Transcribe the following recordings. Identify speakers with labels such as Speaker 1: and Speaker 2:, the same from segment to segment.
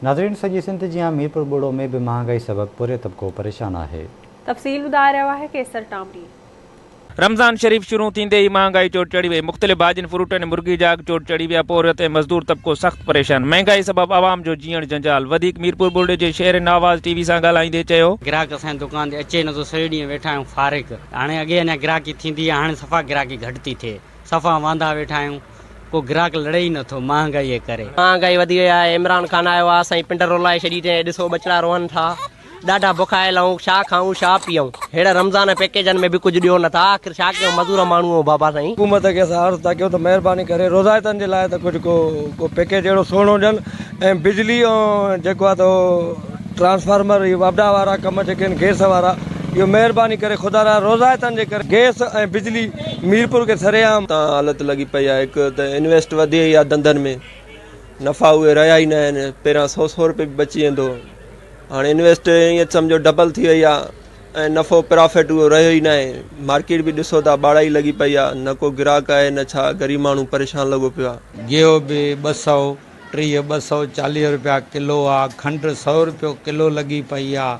Speaker 1: ناظرين سڄي سنڌ جيان ميرپور ٻوڙو ۾ به مهانگائي سبب پورهيت طبقو پريشان آهي.
Speaker 2: تفصيل ٻڌائي رهيو آهي قيصر ٽامري.
Speaker 3: رمضان شريف شروع ٿيندي ئي مهانگائي چوٽ چڙهي وئي، مختلف ڀاڄين، فروٽن ۽ مرغي جا اگهه چوٽ چڙهي ويا، پورهيت ۽ مزدور طبقو سخت پريشان، مهنگائي سبب عوام جو جيئڻ جنجال، وڌيڪ ميرپور ٻرڙي جي شهرين آواز ٽي وي سان ڳالهائيندي چيو.
Speaker 4: گراهڪ اسان جي دڪان تي اچي ئي نٿو سڄو ڏينهن ويٺا آهيون فارغ هاڻي اڳي اڃا گراهڪي ٿيندي آهي هاڻي صفا گراهڪي گهٽ ٿي ٿئي صفا واندا ويٺا آهيون ڪو گراهڪ لڙي ئي نٿو مهانگائي جي ڪري.
Speaker 5: مهانگائي وڌي وئي آهي عمران خان آيو آهي اسان جي پنڊ رولائي ڇڏي اٿئي ڏسو ٻچڙا روئن ٿا. ڏاڍا بکايل آهون ڇا کائون ڇا پيئون ههڙا رمضان پيڪيجن ۾ به ڪجهه ڏيو نٿا آخر ڇا ڪيون مزور ماڻهو آهون بابا سائين.
Speaker 6: حڪومت کي اسان عرض ٿا ڪيون ته مهرباني ڪري روزائتن جي لاء ته ڪجهه ڪو ڪو پيڪيج اهڙو سهڻو ڏين ۽ بجلي ۽ جيڪو آهي ته ٽرانسفارمر اهي واپڊا وارا ڪم جيڪي آهن گيس وارا اهو مهرباني ڪري خدا را روزائتن جي ڪري گيس ۽ بجلي ميرپور کي سرعام
Speaker 7: تان حالت لڳي پئي آهي هڪ ته انويسٽ وڌي وئي آهي ڌنڌن ۾ نفعا اهي رهيا ئي نه آهن پهريان سو سو روپيه به بچي ويندو هو هاڻي انويسٽ ائين سمجهو ڊبل ٿي وئي آهي ۽ نفعو پرافٽ اهو رهيو ئي ناهي مارڪيٽ به ڏسو ٿا ٻاڙائي لڳي پئي آهي نه ڪو گراهڪ آهي نه ڇا غريب ماڻهو پريشان لڳو پيو آهي.
Speaker 8: گيهه به 230 240 روپيا ڪلو آ، کنڊ سئو روپيو ڪلو لڳي پئي آ،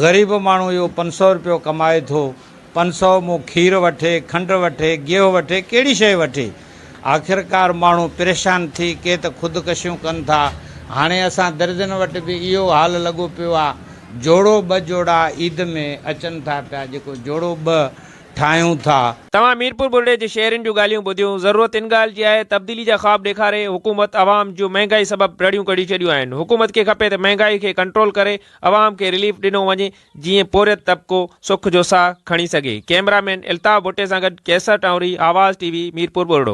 Speaker 8: غريب ماڻهو اهو 500 روپيو ڪمائي ٿو، 500 مون کير وٺي، کنڊ وٺي، گيهه وٺي، ڪهڙي شيء وٺي؟ آخرڪار ماڻهو پريشان ٿي ڪي ته خودڪشيون ڪن ٿا. هاڻي اسان درزين وٽ به اهو حال لڳو پيو آ. جوڙو ٻه جوڙا عيد ۾ اچن ٿا پيا، جيڪو جوڙو ٻه ٺاهيون ٿا.
Speaker 3: توهان ميرپور ٻرڙي جي شهرين جون ڳالهيون ٻڌيون، ضرورت ان ڳالهه جي آهي تبديلي جا خواب ڏيکاري حڪومت عوام جون مهنگائي سبب رڙيون ڪڍي ڇڏيون آهن، حڪومت کي کپي ته مهنگائي کي ڪنٽرول ڪري عوام کي رليف ڏنو وڃي جيئن پورهيت طبقو سک جو ساهه کڻي سگهي. ڪئميرا مين الطاف ڀٽي سان گڏ قيصر ٽانوري، آواز ٽي وي، ميرپور ٻرڙو.